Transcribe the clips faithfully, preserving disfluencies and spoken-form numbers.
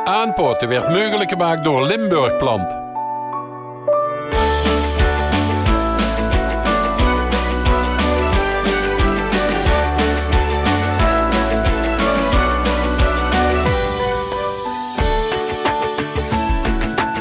Aanpaote weurt meugelik gemaak door Limburg Plant.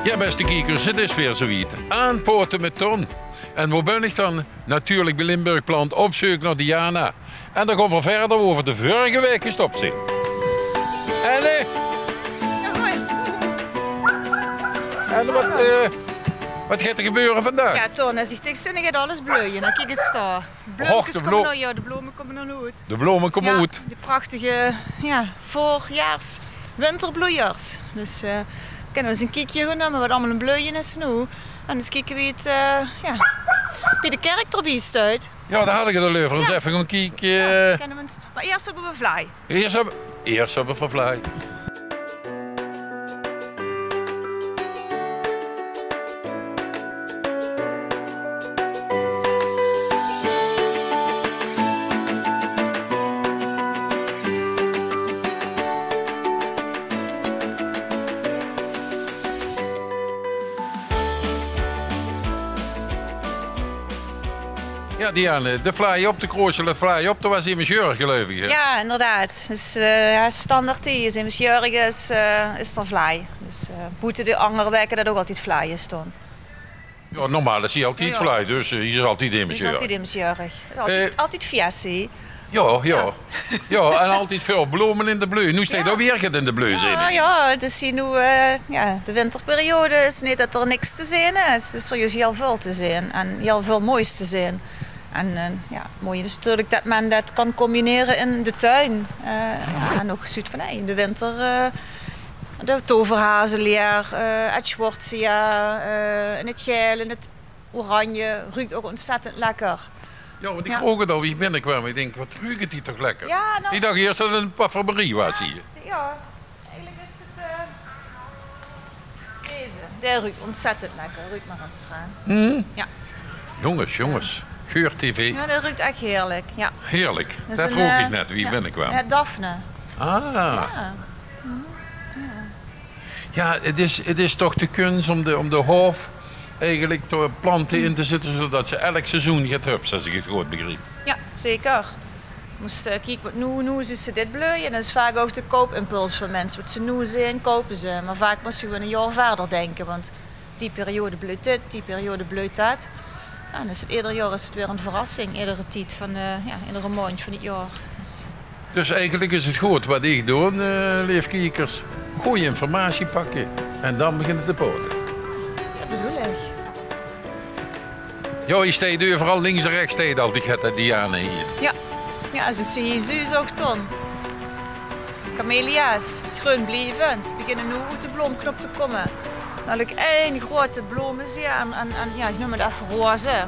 Jao, bèste kiekers, 't is weer zoe wied. Aanpaote mit Ton. En wo bön ich dan? Natuurlik bie Limburg Plant op zeuk nao Diana. En dan gaon v'r wiejer wo v'r de vörrige waek gestop zeen. En, eh, en wat, eh, wat geit d'r gebeure vandaag? Jao, Ton, es ich dich zeen, dan geit alles bleuje. Dan kiek ins dao. Och, de blumkes kómme blo- noe, jao, de blome kómme noe oet. De blome kómme oet. Jao, die prachtige, jao, veurjaars winterbloeiers. Dus, eh, kinne v'r ins ein kiekske gaon numme wat allemaol in bleuje is noe. En ins kieke wie 't, eh, jao, bie de kèrk d'rbie steit. Jao, dao had ich 't al euver. Ins effe gaon kieke. Jao, kinne v'r ins, mer iers höbbe v'r vlaai. Iers höbbe, iers höbbe v'r vlaai. Jao, Diane, de vlaai op, de kroosjele vlaai op, dao waas emes jäörig, geluif ich, hè? Jao, inderdaad. Dus, eh, jao, standaard die is emes jäörig is, eh, is d'r vlaai. Dus, eh, boete de anger waeke det ouch altied vlaai is dan. Jao, normaal is hie altied vlaai, dus, eh, hie is altied emes jäörig. Is altied emes jäörig. Altied, eh, altied fiestie. Jao, jao. Jao, en altied väöl blome in de bleu. Noe steit ouch weer get in de bleu, zeen ich. Jao, jao, 't is hie noe, eh, jao, de winterperiode is neet det d'r niks te zeen is. 't Is serieus hiel väöl te zeen en hiel väöl moois te zeen. En, eh, jao, 't mooie is natuurlik det me det kan combinere in de tuin. Eh, jao, en ouch zuut van, hey, in de winter, eh, de toverhazeleer, eh, 't schwartzia, eh, in 't gael, in 't oranje, ruuk ouch ontzettend lekker. Jao, want ich rook 't al wie ich binnekwaam. Ich dink, wat ruuk 't hie toch lekker. Jao, noe, ich dach iers det 't ein parfumerie waas hie. Jao, eigelik is 't, eh, deze. Dae ruuk ontzettend lekker. Ruuk mer ins d'raan. Jao. Jónges, jónges. Geur-tv. Jao, dae ruuk ech heerlik. Jao. Heerlik. Det rook ich net wie ich binnekwaam. Jao, daphne. Ah. Jao. Jao, 't is, 't is toch de kuns óm de, óm de haof eigelik de plante in te zitte, zoedet se elk seizoen get höbs, es ich 't good begriep. Jao, zeker. Mós, eh, kieke wat noe, noe zuus se dit bleuje. En det is vaak ouch de koupimpuls van minse. Wat ze noe zeen, koupe ze. Mer vaak mós se gewoon ein jaor wiejer dinke, want die periode bleujt dit, die periode bleujt det. Jao, en is 't, eder jaor is 't weer ein verrassing, edere tied van, eh, jao, edere maondj van 't jaor. Dus Dus eigelik is 't good wat ich doon, eh, leef kiekers. Gooj informatie pakke en dan beginne te paote. Det bedoel ich. Jao, hie steit euveral links en rechs steit al die gette Diana hie. Jao. Jao, ze zeen hie zuus ouch, Ton. Kamelia's, greunblievend, beginne noe oet de bloomknop te kómme. Natuurlik ein groete bloomezee aan, aan, aan, jao, ich neum 't effe roze.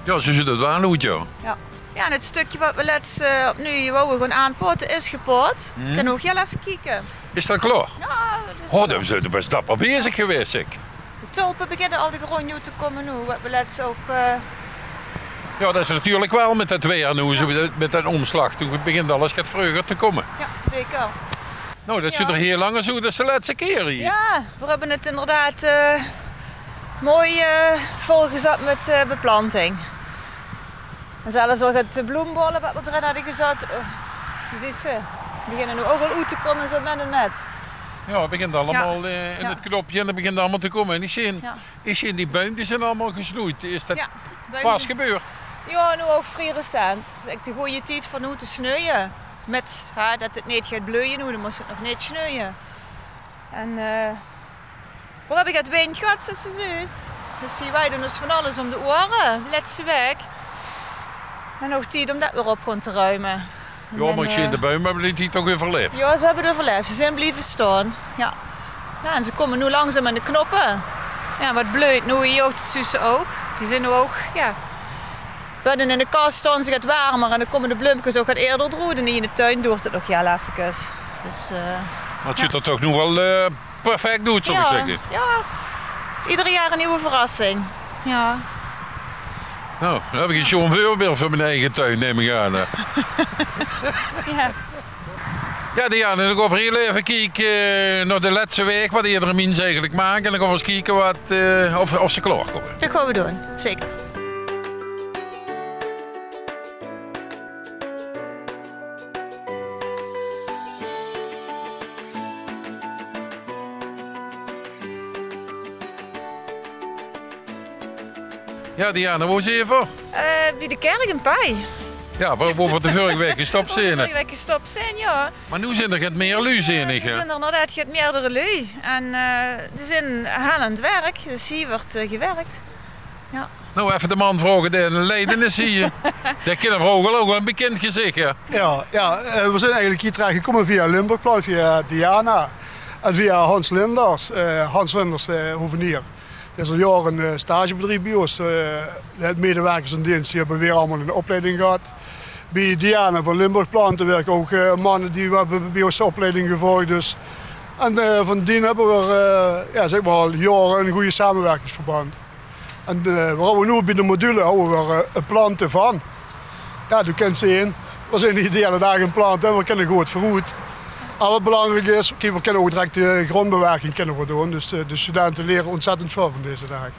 Jao, ze zuut 't waal oet, jao. Jao. Jao, en 't stökske wat v'r lets, eh, opnuuj wouwe gaon aanpaote, is gepaot. Hm. Kinne v'r ouch hiel effe kieke. Is det klaor? Jao, det is... Oh, dan zeen v'r bès dapper bezig gewaes, zeg. De tulpe beginne al de gróndj oet te kómme noe, wat v'r lets ouch, eh... Jao, det is natuurlik waal mit det weer noe, zoe mit den ómslag. Toen begint alles get vreuger te kómme. Jao, zeker. Noe, det zuut d'r hiel angers oet es de lètste kier hie. Jao, veer höbbe 't inderdaad, eh, mooi, eh, volgezat mit, eh, beplanting. En zelfs al 't bloembolle wat veer d'rin hadde gezat, eh, geer zuut ze, die beginne noe ouch al oet te kómme, zoe mit en mit. Jao, 't begint allemaol, eh, in 't knopke en 't begint allemaol te kómme. En ich zeen, ich zeen die buim, die zeen allemaol gesnoejd. Is det pas gebeurd? Jao, noe ouch vrie recent. 't Is eigelik de gooje tied veur noe te sneuje. Mits, hè, det 't neet geit bleuje noe, dan mós se 't nog neet sneuje. En, eh, veer höbbe get windj gehad, zoeas se zuus. Dus die waajde ós van alles óm de oere, lètste waek. En ouch tied óm det weer op gaon te ruime. Jao, mer ich zeen, de buim höbbe die tied toch euverlaef. Jao, ze höbbe 't euverlaef. Ze zeen blieve staon. Jao. Jao, en ze kómme noe langzaam aan de knoppe. Jao, wat bleujt noe hie ouch, det zuus se ouch. Die zeen noe ouch, jao. Binne in de kas staon ze get wermer en dan kómme de bleumkes ouch get eerder d'roet. En hie in de tuin doert 't nog hiel effekes. Dus, eh, mer 't zuut d'r toch noe waal, eh, perfek oet, zou ich zègke. Jao, 't is eder jaor ein nuuj verrassing. Jao. Noe, dan höb ich ein sjoon veurbeeld van mien eige tuin, num ich aan, hè. Jao. Jao, Diana, dan gaon v'r hiel effe kieke, eh, nao de lètste waeg, wat iedere miens eigelik maak. En dan gaon v'r ins kieke wat, eh, of, of ze klaorkómme. Dat gaon v'r doon, zeker. Jao, Diana, wo zeen v'r? Eh, bie de kèrk in Pei. Jao, wo, wo v'r de vörrige waek gestop zeen, hè? Vörrige waek gestop zeen, jao. Mer noe zeen d'r get mieër luuj, zeen ich, hè? Noe zeen d'r inderdaad get mieërdere luuj. En, eh, ze zeen aan 't werk, dus hie wuuert, eh, gewèrk. Jao. Noe, effe de man vraoge dae 'n leiding is hie. Dae kinne v'r ouch al, ouch 'n bekind gezich, hè? Jao, jao, eh, v'r zeen eigelik hie terechgekómme via Limburgplan, via Diana en via Hans Linders. Eh, Hans Linders, eh, hovenier. Dae is al jaore, eh, stagebedrief bie ós. Eh, de medewerkers in deens, die höbbe weer allemaol 'n opleiding gehad. Bie Diana van Limburgplan, dao wirke ouch, eh, manne die we höbbe bie ós de opleiding gevolg. Dus. En, eh, van dien höbbe v'r, eh, jao, zègk mer al jaore 'n gooj samewirkingsverband. En, eh, v'r hawwe noe bie de module hawwe v'r, eh, 'n plan d'rvan. Jao, doe kins zeen, v'r zeen hie de hiele daag in 't plan, hè, v'r kinne good veuroet. En wat belangriek is, kiek, v'r kinne ouch direk de grondbewerking kinne v'r doon. Dus, eh, de studente liere ontzettend väöl van deze daag.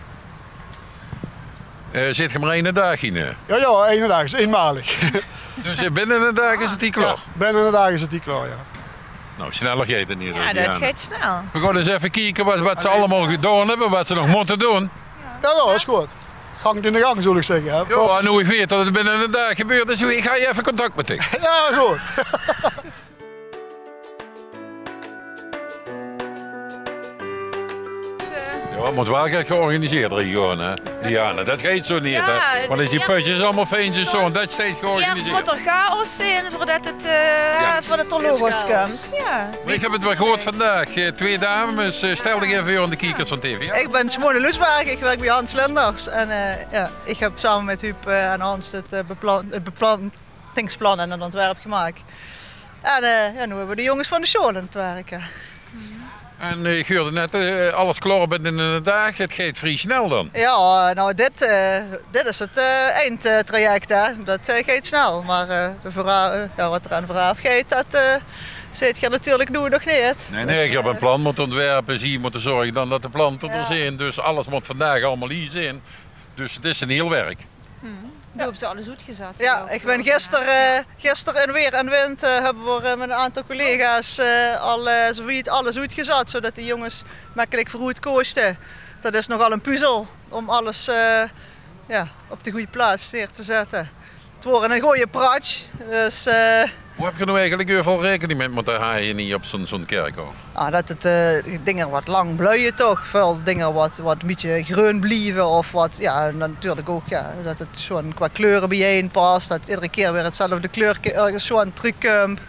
Eh, zit geer mer eine daag hie, hè? Jao, jao, eine daag is einmalig. Dus, eh, binne eine daag is 't hie klaor? Jao, binne eine daag is 't hie klaor, jao. Noe, sneller geit 't neet, hè, Diana? Jao, dat geit snel. V'r gaon ins effe kieke wat, wat ze allemaol gedaon höbbe, wat ze nog mótte doon. Jao, jao, is good. Gank in de gang, zal ich zègke, hè. Jao, en noe ich weit dat 't binne eine daag gebeurt, dus ich gaon effe contact mit dich. Jao, good. Jao, 't mót waal get georganiseerd waere, hè, Diana. Dat geit zo neet, hè. Want es die pötjes allemaol fijn zeen, zo, en dat steit georganiseerd. Iers mót d'r chaos zeen veurdat 't, eh, veurdat d'r logos kump. Jao. Mer ich höb 't waal gehuurd vandaag. Eh, twee dames, eh, stel dich effe veur aan de kiekers van T V. Ich bön Simone Loesberg, ich wirk bie Hans Linders. En, eh, jao, ich höb same mit Huub, eh, en Hans 't, eh, beplan-, 't beplantingsplan en 't ontwerp gemaak. En, eh, jao, noe höbbe v'r de jónges van de sjool aan 't wirke. En, eh, ich huurde net, eh, alles klaor binne eine daag. 't Geit vrie snel dan. Jao, noe, dit, eh, dit is 't, eh, eindtraject, hè. Dat, eh, geit snel. Mer, eh, de veura-, eh, jao, wat d'r aan veuraaf geit, dat, eh, zeet geer natuurlik noe nog neet. Nae, nae, ich höb ein plan mótte ontwerpe, zie mótte zörge dan dat de plante d'r zeen. Dus alles mót vandaag allemaol hie zeen. Dus 't is ein hiel werk. Doe höbs alles oetgezat. Jao, ich bön gister, eh, gister in weer en wind, eh, höbbe v'r, eh, mit ein aantal collega's, eh, al, eh, zoewied alles oetgezat, zoedat die jónges mekkelik veuroet kóste. Dat is nogal ein puzzel óm alles, eh, jao, op de gooj plaats neer te zètte. 't Waor ein gooj pratsj, dus, eh, Wo höb geer noe eigelik euveral raekening mit mótte haoje hie op zoe'n, zoe'n kèrkhof? Ah, dat 't, eh, dinger wat lang bleuie toch. Väöl dinger wat, wat 'n bietje greun blieve of wat, jao, en dan natuurlik ouch, jao, dat 't sjoon qua kleure biejein pas, dat iedere kier weer 'tzelfde kleurke örges sjoon trökkump.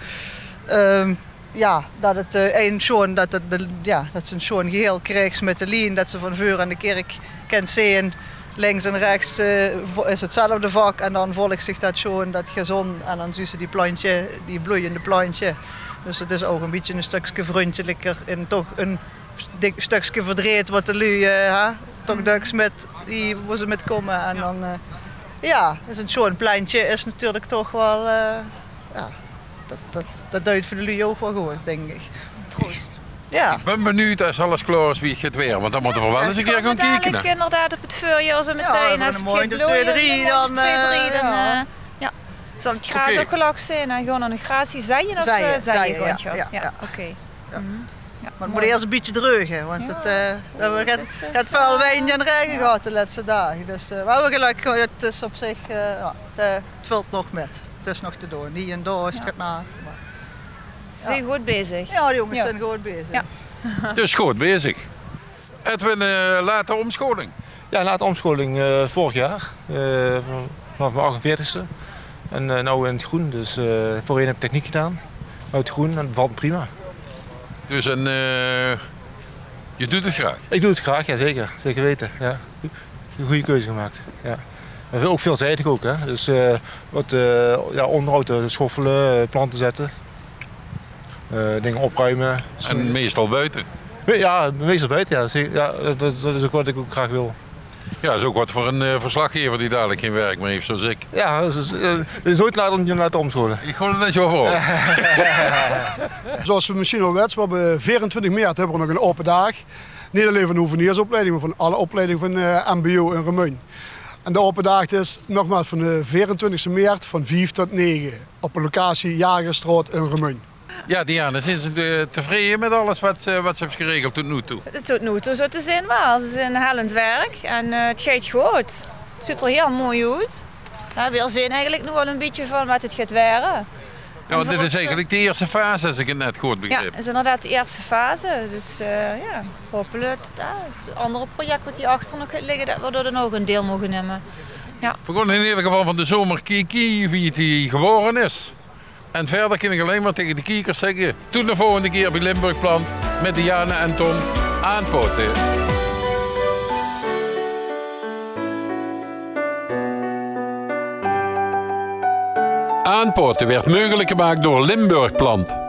Ehm, jao, dat 't, eh, ein sjoon, dat 't de, jao, dat se 'n sjoon geheel kriegs mit de lien, dat se van veur aan de kèrk kins zeen, links en rechts, eh, vo-, is 'tzelfde vak en dan volg zich dat sjoon, dat gazon. En dan zuus se die plantje, die bloeiende plantje. Dus 't is ouch e bietje e stökske vrundjeliker en toch e dik stökske verdreet wat de luuj, eh, hè, toch döks mit, die, wo ze mit kómme. En dan, eh, jao, is e sjoon plentje is natuurlik toch waal, eh, jao, dat, dat, dat deit veur de luuj ouch waal good, dink ich. Troost. Jao. Ich bön benuujd es alles klaor is wie 't geit waere, want dan mótte v'r waal ins ein kier gaon kieke, hè. Inderdaad op 't veurjaor zo metein, es 't geit bloeie, dan, eh, jao. Zal 't graas ouch gelag zeen en gewoon aan 't graas hie zeie of, eh, zeie gewoon, jao, oké. Mer 't mót iers e bietje dreuge, want 't, eh, v'r höbbe get väöl windj en raege gehad de lètste daag. Dus, eh, v'r höbbe gelök, 't is op zich, eh, jao, 't, eh, 't vèlt nog mit. 't Is nog te doon. Hie en dao is 't get nat, mer Ze zeen good bezig. Jao, de jónges zeen good bezig. Jao. Dus good bezig. Edwin, eh, late ómsjoling? Jao, late ómsjoling, eh, vörig jaor. Eh, vanaaf mien achtenveertigste. En, eh, noe in 't groen. Dus, eh, veurheen höb ich techniek gedaon. Noe 't groen en 't bevèlt mich prima. Dus en, eh, geer doot 't graag? Ich doe 't graag, jao, zeker. Zeker weite, jao. Ein gooj keuze gemaak. Jao. En ouch veelzijdig ouch, hè. Dus, eh, wat, eh, jao, óngerhaod, eh, sjoffele, eh, plante zètte, eh, dinger opruime. En meistal boete? Jao, meistal boete, jao. Ze-, jao, dat, dat is ouch wat ich ouch graag wil. Ja, is ouk wat veur 'ne, eh, verslaggever die dalik gein werk mier haet, zoewie ik. Ja, dus, eh, 't is noeit te laat um je te laote omsjoeële. Ik gaon 't net zo veur. Zoewie ge misschien al wet, we hebbe veerentwintig meart hebbe we nog 'n ope daag. Neet allein van de hoeveniersopleiding, maar van alle opleidinge van, eh, M B O in Remunj. En de ope daag is nogmaals van de veerentwintigste meart van vief tot nege op de locatie Jagerstraot in Remunj. Ja, Diane, zien ze, eh, tevreje mit alles wat, eh, wat ze hebs geregeld tot noe toe? Tot noe toe, zo te zeen waal. Ze zien hellend werk en, eh, 't geit good. 't Zuut er hiel mooi oet. Ja, we zien eigelik noe al 'n bietje van wat 't geit waere. Ja, want dit is eigelik de ierste fase, as ik 't net good begreep. Ja, is inderdaad de ierste fase. Dus, eh, ja, hopelik dat 't andere project wat hie achter nog geit ligke, dat we dao dan ouk 'n deil moge numme. Ja. We gaon in eder geval van de zomer kieke wie 't hie gewore is. En verder kin ik allein maar tege de kiekers zegge: tot de volgende kier bie Limburg Plant mit Diane en Ton. Aanpote. Aanpote werd meugelik gemaak door Limburg Plant.